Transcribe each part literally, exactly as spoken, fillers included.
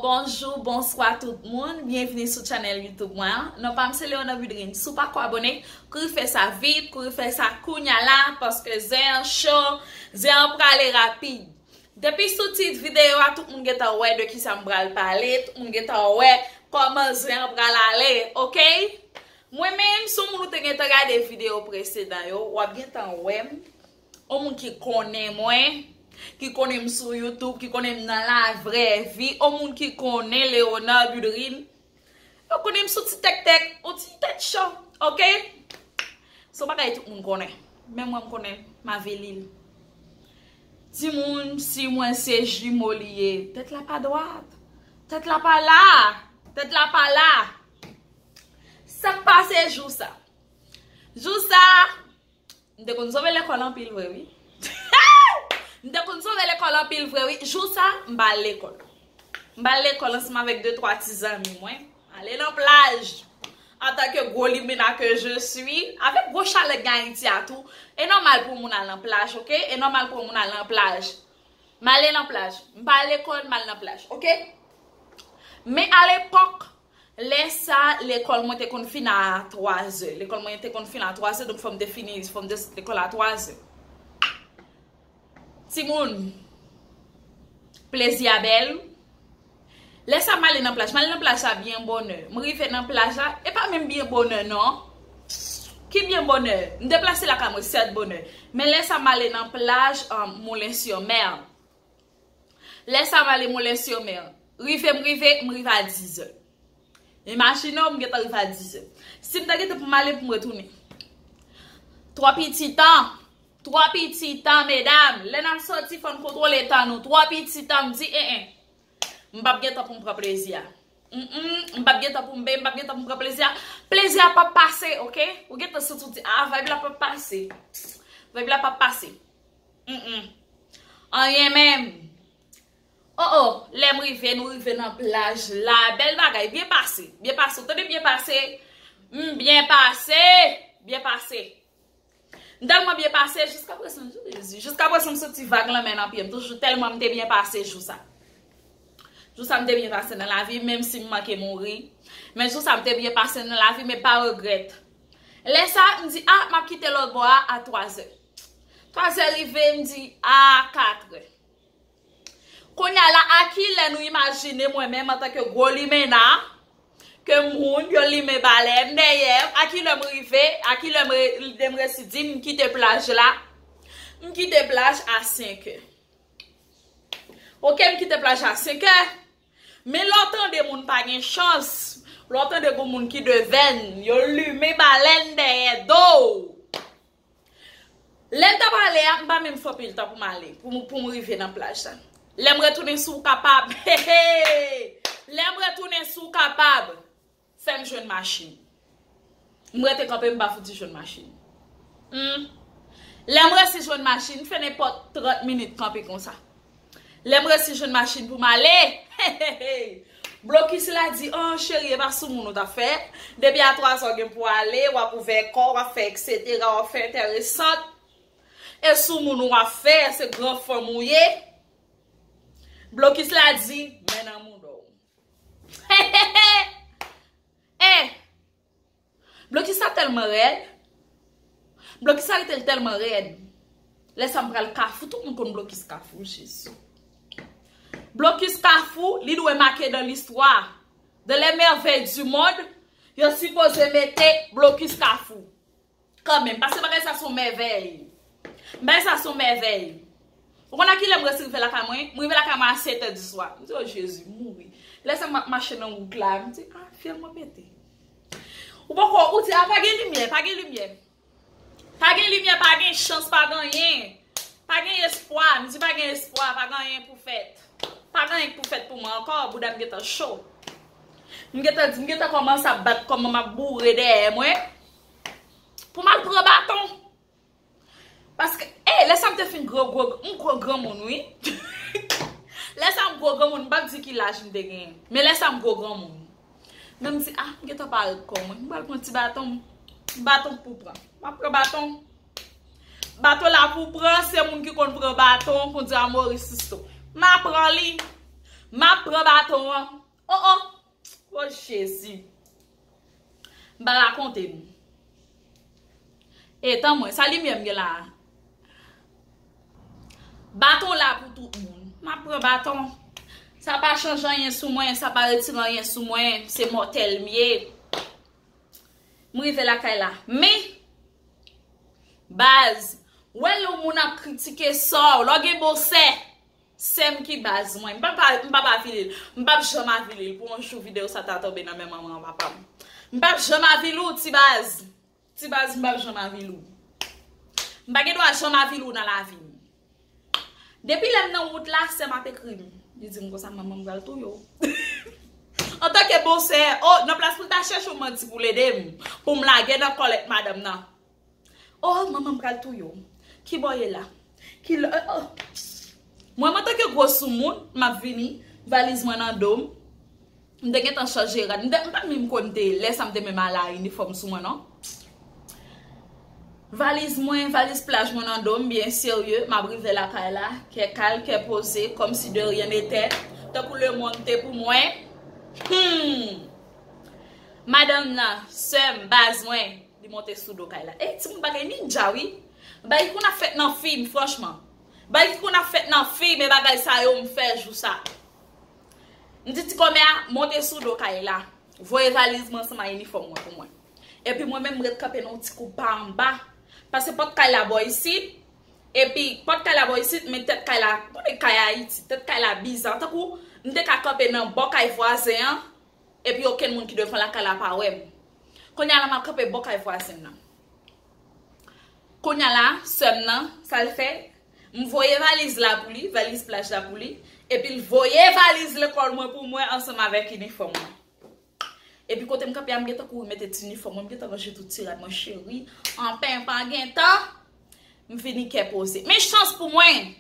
Bonjou, bonswa tout moun, byenvini sou channel YouTube mwen an. Non pa m se Léonard Budrine. Si w pa ko abòne, kouri fè sa vit, kouri fè sa kounya la, paske zen an cho, zen an prale rapid. Depi sou tit videyo a, tout moun gentan wè de kisa m pral pale, tout moun gentan wè kòman zen an pral ale, oke? Mwen menm, si w moun ou te gentan gade videyo presedan yo, w ap gentan wè m. Yon moun ki konnen mwen, ki konnen m sou YouTube, ki konnen m nan la vrè vi, yon moun ki konnen Léonard Budrine. Yo konnen m sou ti tèktèk, yon ti tèt cho, oke? Se yon bagay tout moun konnen. Men mwen m konnen, m avili l. Timoun, si mwen se jimo li ye, tèt la pa dwat. Tèt la pa la. Tèt la pa la. Sa k pase jou sa? Jou sa, m te konn sove lekòl anpil vre, wi. M te konn sove lekòl anpil vre, wi. Jou sa, m pa al lekòl. M pa al lekòl ansanm avèk de twa ti zanmi mwen. Ale nan plaj. Antanke gwo limena que je suis, avèk gwo chalè k gen Ayiti a tou, e nòmal pou moun al nan plaj, oke? E nòmal pou moun al nan plaj. M ale nan plaj. M pa al lekòl, m al nan plaj, oke? Men alepòk, lè sa, lekòl mwen te konn fin a twa zè. Lekòl mwen te konn fin a twa zè, donk fò m te fini, fò m te sot lekòl a twa zè. Timoun, plezi a bèl. Lè sa m ale nan plaj, m ale nan plaj la byen bonè. M rive nan plaj la, e pa menm byen bonè non. Ki byen bonè? M deplase lakay mwen sèt bonè. Men lè sa m ale nan plaj, um, Moulin sur Mer. Lè sa m ale Moulin sur Mer. Rive m rive, m rive a dizè. Imajine w, m gentan rive a dizè. Si m ta gentan pou m ale pou m retounen. Twò piti tan. Twò piti tan, medam. Lè n ap sòti, fò n kontwole tan nou. Twò piti tan, m di, en, en. M p ap gen tan pou m pran plezi a. Mm, mm, m p ap gen tan pou m benyen, m p ap gen tan pou m pran plezi a. Plezi a p ap pase, oke? Ou gentan santi w di, a, vibe la p ap pase. Vibe la p ap pase. Mm, mm. Anyen menm. Oh, oh, lè m rive, nou rive nan plaj la. Bèl bagay, byen pase. Byen pase, ou tande byen pase? M byen pase. Byen pase. M tèlman byen pase, jiskaprezan, Jezi, jiskaprezan m santi vag lanmè nan pye m. Toujou tèlman m te byen pase jou sa. Jou sa m te byen pase nan lavi, menm si m manke mouri. Men jou sa m te byen pase nan lavi, men pa regrèt. Lè sa, m di, a, m ap kite lòt bò a a twa zè. Twa zè rive, m di, a, kat è. Kounye a la, a kilè nou imajine mwen menm antanke gwo limena, ke moun yo limen balèn dèyè m, a kilè m rive, a kilè m re-, lide m resi di m kite plaj la? M kite plaj a senk è. Oke, m kite plaj a senk è. Men lè w tande moun pa gen chans, lè w tande gon moun ki devèn, yo limen balèn dèyè do w. Lè n t ap ale a, m pa menm fè anpil tan pou m ale, pou m, pou m rive nan plaj la. Lè m retounen si w kapab, lè m retounen si w kapab, fè m jwenn machin. M rete kanpe, m pa fouti jwenn machin. Hmm. Lè m resi jwenn machin, fè nenpòt trant minit kanpe konsa. Lè m resi jwenn machin pou m ale, blokis la di, oh, cheri, e pa soumoun ou t ap fè. Depi a twa zè w gen pou w ale, w ap ouvè kò w, w ap fè etsetera, w ap fè enteresant. E soumoun w ap fè, se gran fanm ou ye. Blokis la di, men nan mouda w. Eh! Blokis la tèlman rèd. Blokis la rete l tèlman rèd. Lè sa m pral Kafou, tout moun konn blokis Kafou, Jezi. Blokis Kafou, li dwe make dans l'histoire. Dans les merveilles du monde, yo sipoze mete blokis Kafou. Kanmenm, paske bagay sa se yon mèvèy. Bagay sa se yon mèvèy. Ou konn a kilè m resi rive lakay mwen? M rive lakay mwen a sèt è di swa. M di, oh Jezi, m mouri. Lè sa m ap mache nan wout la, m di, ah, fyèl mwen pete. Ou poko, ou di, ah, pa gen limyè, pa gen limyè. Pa gen limyè, pa gen chans, pa gen anyen. Pa gen espwa, m di pa gen espwa, pa gen anyen pou fèt. Pa gen anyen pou fèt pou mwen ankò, bouda m gentan cho. M gentan di, m gentan kòmanse ap bat kò m, m ap boure dèyè mwen. Pou m al pran baton. Paske, eh, lè sa m te fin gwo, gwo, m gwo granmoun, wi. Lè sa m gwo granmoun, m p ap di ki laj m te genyen. Men lè sa m gwo granmoun. Men m di, ah, m gentan parèt kò mwen. M pral pran ti baton m. Baton k pou pran. M ap pran baton. Baton la pou pran, se moun ki konn pran baton, kondi a Maurice Sisto. M ap pran li. M ap Pran baton an. Oh, oh. Oh, Jezi. M pa rakonte nou. Etan mwen, sa limyè m gen la a? Baton la pou tout moun. M ap pran baton. Sa pa chanje anyen sou mwen, sa pa retire anyen sou mwen. Se mòtèl m ye. M rive lakay la. Men, baz, wè lè yon moun ap kritike sè w, lè w gen bon sè, sè m ki baz mwen. M pa pa, m pa pa avili l. M p ap janm avili l pou yon jou videyo sa ta tonbe nan men manman an papa m. M p ap janm avili w, ti baz. Ti baz, m p ap janm avili w. M pa gen dwa janm avili w nan lavi m. Depi lè m nan wout la, sè m ap ekri m. Li di m konsa, manman m pral touye w. Antanke bon sè, oh, nan plas pou l ta chèche yon manti pou l ede m, pou m lage nan kòlèt madanm nan. Oh, manman m pral touye w. Ki bò w ye la? Ki lè, oh, oh. Mwen, antanke gwo soumoun, m ap vini, valiz mwen nan do m. M te gentan chanje rad. M te, m pa t menm konn te, lè sa m te menm al a inifòm sou mwen, non. Valiz mwen, valiz plaj mwen nan do m, byen serye, m ap rive lakay la, kè kal, kè poze, kòmsi de ryen nete, tankou lemonn te pou mwen. Hmm! Madanm nan, sè m, baz mwen, li monte sou do kay la. E, timoun bagay nindja, wi. Bagay ki konn ap fèt nan fim, franchman. Bagay ki konn ap fèt nan fim, e bagay sa yo m fè jou sa. M di ti kòmè a, monte sou do kay la. Voye valiz mwen ansanm ak inifòm mwen pou mwen. Epi mwen menm, m ret kanpe nan yon ti kou pa anba. Paske pòt kay la bò isit. Epi pòt kay la bò isit, men tèt kay la, konnen kay Ayiti, tèt kay la biza. Tankou m te ka kanpe nan bò kay vwazen an, epi okenn moun ki devan lakay la pa wè m. Kounye a la, m al kanpe bò kay vwazen nan. Kounye a la, sè m nan, sa l fè, m voye valiz la pou li, valiz plaj la pou li, epi l voye valiz lekòl mwen pou mwen ansanm avèk inifòm mwen. Epi kote m kanpe a, m gentan kouri mete ti inifòm mwen, m gentan ranje tout ti rad mwen, cheri. Anpen, pa gen tan, m vini kè poze. Men chans pou mwen,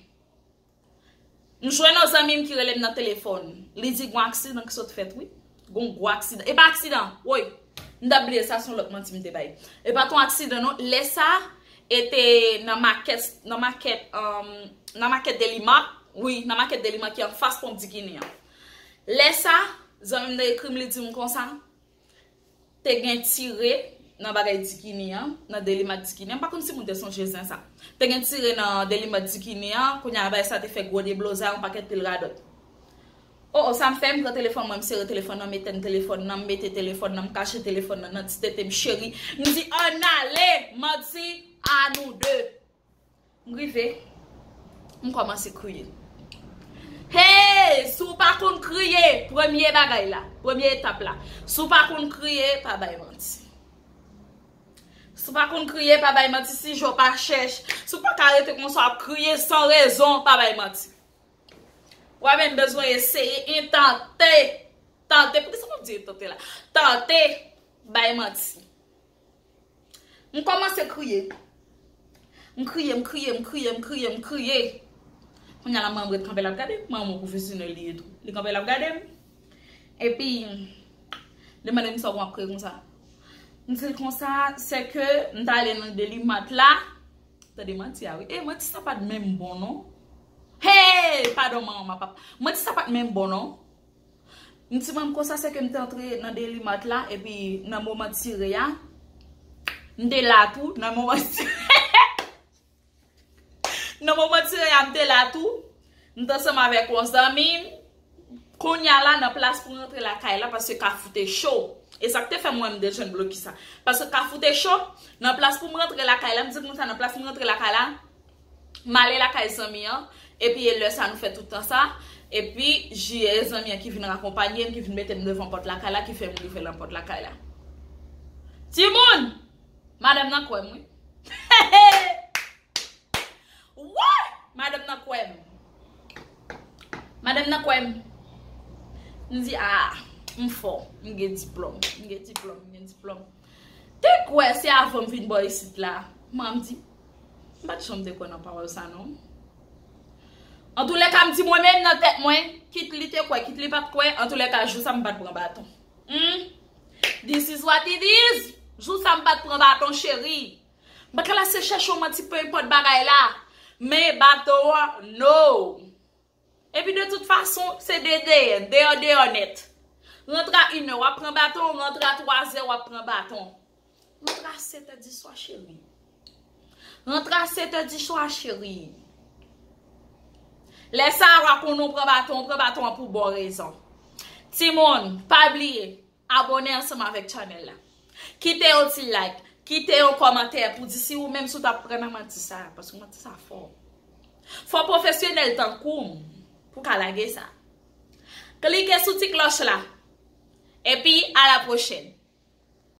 m jwenn yon zanmi m ki rele m nan telefòn. Li di gon aksidan ki sot fèt, wi. Gon gwo aksidan. E pa aksidan, woy. M t ap bliye, sa se yon lòt manti m te bay. E pa t yon aksidan, non. Lè sa, e te nan makèt, nan makèt, um, nan makèt Delimat. Wi, nan makèt Delimat ki anfas ponp Dikini an. Lè sa, zanmi m nan ekri m, li di m konsa, te gen tire nan bagay Dikini an, nan Delimat Dikini an. M pa konn si moun te sonje zen sa. Te gen tire nan Delimat Dikini an, kounye a bagay sa te fè gwo deblozay, yon pakèt pil radòt. O, o, sa m fè, m pran telefòn mwen, m sere telefòn nan, m etèn telefòn nan, m mete telefòn nan, m kache telefòn nan nan ti tete m, cheri. M di, ann ale, manti a nou de. M rive, m kòmanse kriye. Hey, si w pa konn kriye, premye bagay la, premye etap la, si w pa konn kriye, pa bay manti. Si w pa konn kriye, pa bay manti. Si je w pa chèch, si w pa ka rete konsa ap kriye san rezon, pa bay manti. W ap menm bezwen eseye, entante, tante, poukisa m ap di entante la? Tante, bay manti. M kòmanse kriye. M kriye, m kriye, m kriye, m kriye, m kriye. Kounye a la, manman m ret kanpe l ap gade m. Manman m pwofesyonèl li ye tou. Li kanpe l ap gade m. Epi, li mande m sa w ap kriye konsa. M di l konsa, se ke m t ale nan Delimat la. Tande manti a, wi. E manti sa pa t menm bon, non. Hey! Padon, manman, papa. Manti sa pa t menm bon, non. M di manman m konsa, se ke m te antre nan Delimat la, epi nan moman tire a, m te la tou, nan moman tire, nan moman tire a, m te la tou, m te ansanm avèk yon zanmi m, kounye a la, nan plas pou m rantre lakay la, paske Kafou te cho, e sa k te fè mwen m te jwenn blokis la, paske Kafou te cho, nan plas pou m rantre lakay la, m di konsa, nan plas pou m rantre lakay la, m ale lakay zanmi an, epi e lè sa nou fè tout tan sa, epi je zanmi an ki vin akonpanye m, ki vin mete m devan pòt lakay la, ki fè m rive nan pòt lakay la. Timoun! Madanm nan kwè m, wi. Woy! Madanm nan kwè m. Madanm nan kwè m. M di, a, m fò. M gen diplòm. M gen diplòm. M gen diplòm. Te kwè se avan m vin bò isit la. Manman m di, m pa t janm te kwè nan pawòl sa, non. Antoulèka, m di mwen menm nan tèt mwen, kit li te kwè, kit li pa t kwè, antoulèka, jou sa m pa t pran baton. Hmm? This is what it is. Jou sa m pa t pran baton, cheri. M pa t ka lase chèche yon manti, peu importe bagay la. Men baton an, no. Epi de tout fason, se de deyè, deyò, deyò nèt. Rantre a inè, w ap pran baton, rantre a twazè, w ap pran baton. Rantre a setè di swa, cheri. Rantre a setè di swa, cheri. Lè sa a, w a konnen w pran baton, w pran baton an pou bon rezon. Timoun, pa bliye, abòne ansanm avèk channel la. Kite yon ti like, kite yon kòmantè pou di si ou menm si w t ap pran nan manti sa, paske manti sa fò. Fò pwofesyonèl tankou m pou ka lage sa. Klike sou ti klòch la. Epi, a la pwochèn.